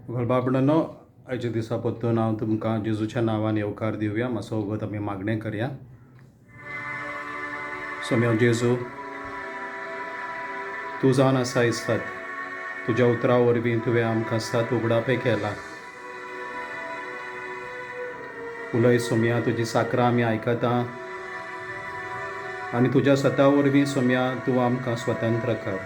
बाबणानो, आयच्या दिसा परतून हांव तुमकां जेजूच्या नांवान येवकार दिवया. मातसो वगत आमी मागणें करया. सोम्या जेजू, तूं जावन आसा सत. तुज्या उतरां वरवीं तुवें आमकां सत उगडापें केलां. उलय सोम्या, तुजी साकरां आमी आयकता आनी तुज्या सता वरवीं सोम्या तूं आमकां स्वतंत्र कर.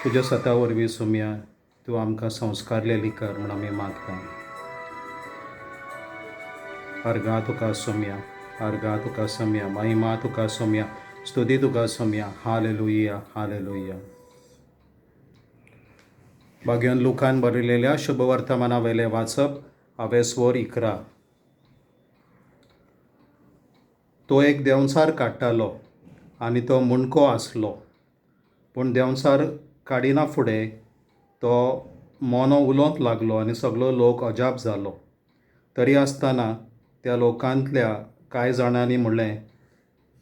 तुज्या सता वरवीं सोम्या तूं आमकां संस्कारलेली कर म्हूण आमी मागता. अर्गा तुका सोम्या, अर्गा तुका सोम्या, महिमा तुका सोम्या, स्तुती तुका सोम्या. हालेलुया, हालेलुया. भाग्यान लुकान बरयलेल्या शुभवर्तमाना वयलें वाचप, हांवें 11. तो एक देंवचार काडटालो आनी तो मुंडको आसलो, पूण देंवचार काडिना फुडें तो मोनो उलोवंक लागलो आनी सगलो लोक अजाप जालो. तरी आसतना त्या लोकांतल्या कांय जाणांनी म्हणलें,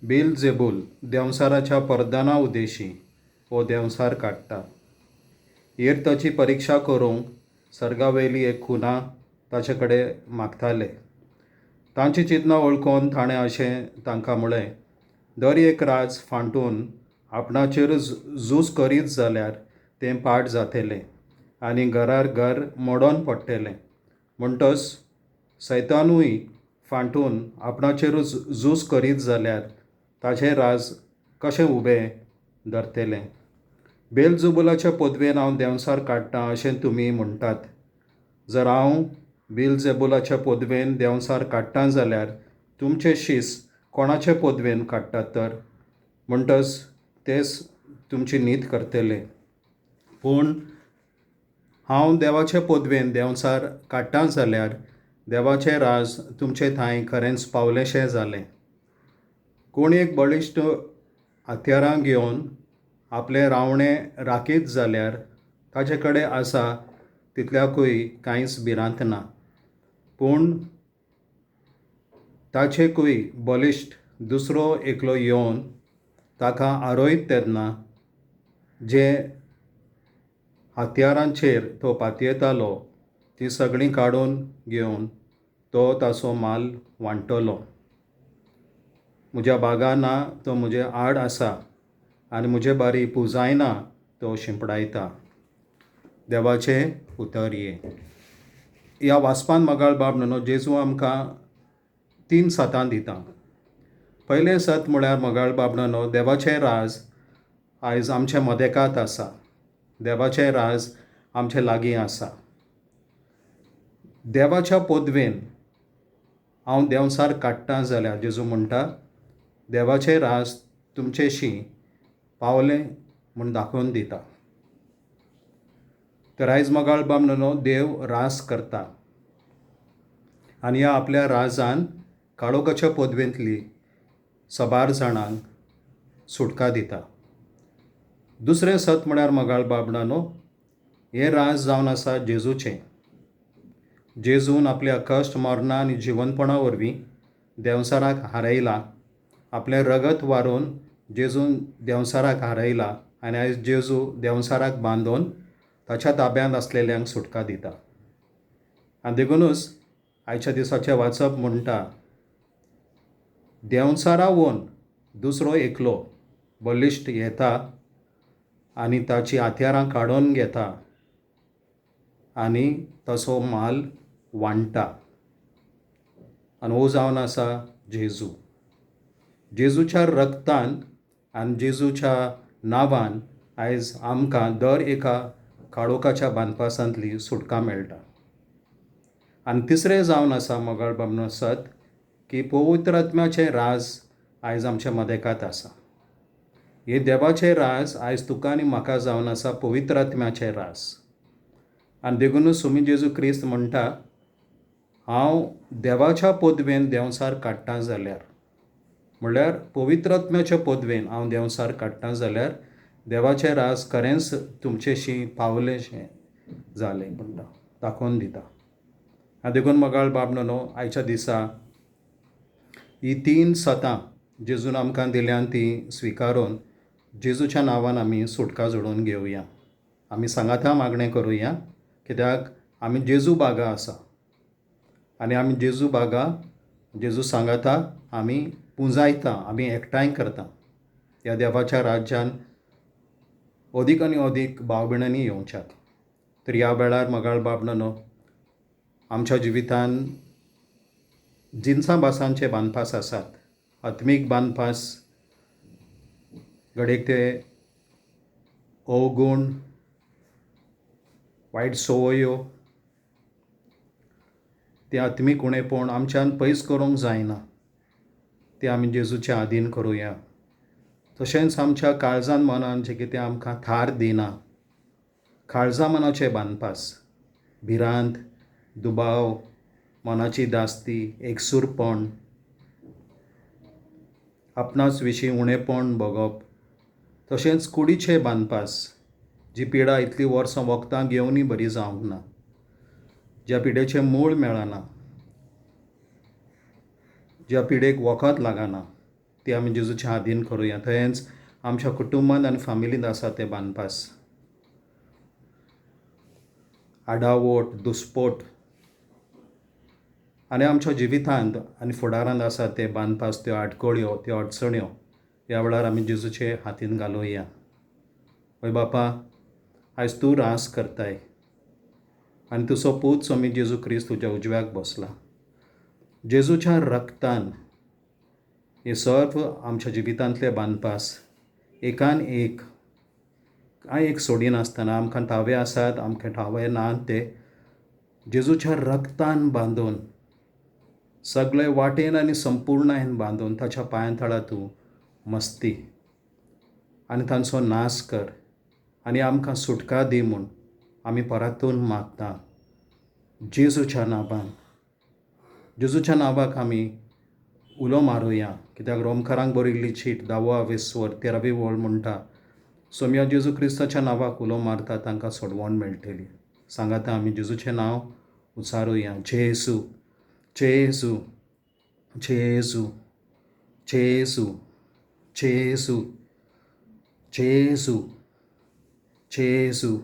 बेल जेबूल देंवचाराच्या परदाना उदेशी हो देंवचार काडटा. हेर ताची परिक्षा करूंक सर्गावयली एक खुना ताचे कडेन मागताले. तांची चिंतनां वळखून ताणें अशें तांकां म्हळें, दर एक राज फांटून आपणाचेर झूज करीत जाल्यार तें पाड जातलें आनी घरार घर मोडोन पडटलें. म्हणटच सैतानूय फांटून आपणाचेरूच झूज करीत जाल्यार ताचें राज कशें उबें धरतलें? बेलजुबुलाच्या पदवेन हांव देंवचार काडटां अशें तुमी म्हणटात. जर हांव बेलजेबुलाच्या पदवेन देंवचार काडटां जाल्यार तुमचे शीस कोणाचे पदवेन काडटात तर? म्हणटच तेच तुमची नीत करतले. पूण हांव देवाचे पदवेन देंवचार काडटां जाल्यार देवाचें राज तुमचे थंय खरेंच पावलेंशें जालें. कोण एक बळिश्ट हत्यारां घेवन आपलें रावणें राखीत जाल्यार ताचे कडेन आसा तितल्याकूय कांयच भिरांत ना. पूण ताचेकूय बळिश्ट दुसरो एकलो येवन ताका आरयत तेन्ना जे हत्यारांचेर तो पातयेतालो ती सगळीं काडून घेवन तो ताचो माल वांट्टलो. म्हज्या बागाना तो म्हजे आड आसा आनी म्हजे बारी पुजायना तो शिंपडायता. देवाचें उतर हें. ह्या वाचपान मगाळ बाब न्हू, जेजू आमकां तीन सतां दिता. पयलें सत म्हळ्यार मगाळ बाब न्हू, देवाचें राज आयज आमच्या मदेकात आसा. देवाचें राज आमचे लागीं आसा. देवाच्या पदवेन हांव देंवचार काडटां जाल्यार जेजू म्हणटा, देवाचें राज तुमचेशी पावलें म्हूण दाखोवन दिता. तर आयज मगाळ बाब न्हू, देव रास करता आनी ह्या आपल्या राजान काळोखाच्या पदवेंतली सबार जाणांक सुटका दिता. दुसरें सत म्हळ्यार मगाळ बाबणानो, हें राज जावन आसा जेजूचें. जेजून आपल्या कश्ट, मरणां आनी जिवनपणा वरवीं देंवचाराक हारयला. आपलें रगत वारोवन जेजून देंवचाराक हारयला आनी आयज जेजू देंवचाराक बांदून ताच्या ताब्यांत आसलेल्यांक सुटका दिता. आनी देखुनूच आयच्या दिसाचें वाचप म्हणटा, देंवचारावन दुसरो एकलो बळिश्ट येता आनी ताची हत्यारां काडून घेता आनी ताचो माल वांट्टा. आनी हो जावन आसा जेजू. जेजूच्या रक्तान आनी जेजूच्या नांवान आयज आमकां दर एका काळोखाच्या बांदपासांतली सुटका मेळटा. आनी तिसरें जावन आसा मोगाळ बामणो सत, की पवित्र आत्म्याचें राज आयज आमच्या मदेकात आसा. हें देवाचें राज आयज तुका आनी म्हाका जावन आसा पवित्र आत्म्याचें राज. आनी देखुनूच सुमी जेजू क्रिस्त म्हणटा, हांव देवाच्या पदवेन देंवचार काडटां जाल्यार, म्हणल्यार पवित्र आत्म्याच्या पदवेन हांव देंवचार काडटां जाल्यार देवाचें राज खरेंच तुमचेशी पावलेंशें जालें म्हणटा, दाखोवन दिता. आनी देखून मगाळ बाब न्हू, आयच्या दिसा ही तीन सतां जेजून आमकां दिल्यान ती स्विकारून जेजूच्या नांवान आमी सुटका जोडून घेवया. आमी सांगाता मागणें करुया, कित्याक आमी जेजू बागा आसा आनी आमी जेजू बागा जेजू सांगाता आमी पुंजायता, आमी एकठांय करता. ह्या देवाच्या राज्यान अदीक आनी अदीक भाव भयणांनी येवच्याक. तर ह्या वेळार मोगाळ बाब न्हू, आमच्या जिवितान जिनसां भासांचे बांदपास आसात. आत्मीक बांदपास घडयेक ते अवगूण, वायट संवयो, तें आत्मीक उणेपण आमच्यान पयस करूंक जायना, तें आमी जेजूच्या आदीन करुया. तशेंच आमच्या काळजान मनान जें कितें आमकां थार दिना, काळजा मनाचे बांदपास, भिरांत, दुबाव, मनाची दास्ती, एकसूरपण, आपणाच विशीं उणेपण भोगप, तशेंच कुडीचे बांदपास, जी पिडा इतलीं वर्सां वखदां घेवनूय बरी जावंक ना, ज्या पिडेचें मूळ मेळना, ज्या पिडेक वखद लागना, ती आमी जेजूच्या आदीन करुया. थंयच आमच्या कुटुंबांत आनी फामिलींत आसा ते बांदपास, आडावट, दुस्पोट, आनी आमच्या जिवितांत आनी फुडारांत आसा ते बांदपास, त्यो आडखळ्यो, त्यो अडचण्यो ह्या वेळार आमी जेजूचे हातीन घालुया. हय बापा, आयज तूं रास करताय आनी तुजो पूत स्वामी जेजू क्रिस्त तुज्या उजव्याक बसला. जेजूच्या रक्तान हे सर्व आमच्या जिवितांतले बांदपास एकान एक कांय एक सोडिनासतना, आमकां ठावे आसात, आमकां ठावे ना, ते जेजूच्या रक्तान बांदून सगळे वाटेन आनी संपुर्णायेन बांदून ताच्या पांयां तळा तूं मस्ती आनी तांचो नाश कर आनी आमकां सुटका दी म्हूण आमी परातून मागता जेजूच्या नांवान. जेजूच्या नांवाक आमी उलो मारुया, कित्याक रोमकारांक बरयल्ली चीट 10वो विस्वर 13वी वळ म्हणटा, सोमया जेजू क्रिस्ताच्या नांवाक उलो मारता तांकां सोडवण मेळटली. सांगाता आमी जेजूचें नांव उचारुया. जेजू, जेजू, जेजू, जेजू, जेजू, जेजू, जेजू,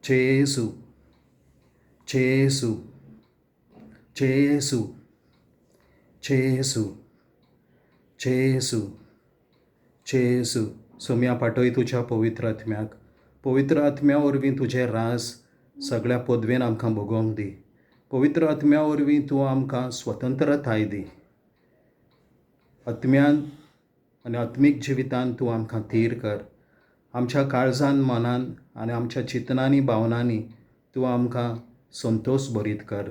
जेजू, जेजू, जेजू, जेजू, जेजू, जेजू. सोम्या पाटय तुज्या पवित्र आत्म्याक, पवित्र आत्म्या वरवीं तुजें राज सगळ्या पदवेन आमकां भोगोवंक दी. पवित्र आत्म्या वरवीं तूं आमकां स्वतंत्रताय दी. आत्म्यान आनी आत्मीक जिवितान तूं आमकां थीर कर. आमच्या काळजान, मनान आनी आमच्या चिंतनांनी, भावनांनी तूं आमकां संतोश भरीत कर,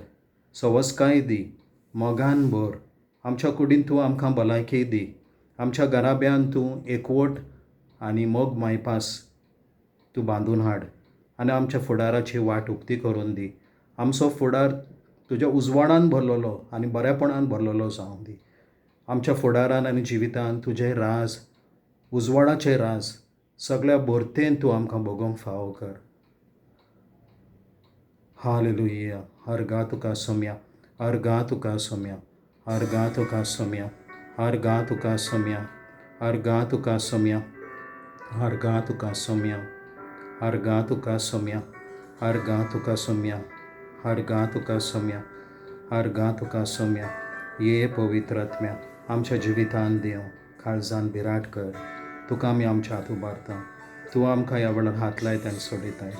सवसकाय दी, मोगान भर. आमच्या कुडीन तूं आमकां भलायकी दी. आमच्या घराब्यान तूं एकवट आनी मोग मायपास तूं बांदून हाड आनी आमच्या फुडाराची वाट उक्ती करून दी. आमचो फुडार तुज्या उजवाडान भरलेलो आनी बरेपणान भरलेलो जावं दी. आमच्या फुडारान आनी जिवितान तुजें राज, उजवाडाचें राज सगळ्या भरतेन तूं आमकां भोगोवंक फावो कर. हालेलुया. हर गा तुका सोम्या, हर गा तुका सोम्या, हर गा तुका सोम्या, हर गा तुका सोम्या, हर गा तुका सोम्या, हर गा तुका सोम्या, हर गा तुका सोम्या, हर गा तुका सोम्या, हर गा तुका सोम्या, हर गा तुका सोम्या. ये पवित्र आत्म्या आमच्या जिवितान देव, काळजान विराट कर. तुका आमी आमच्या हात उबारता, तूं आमकां ह्या वेळार हात लायता आनी सोडयताय.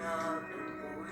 Thank you.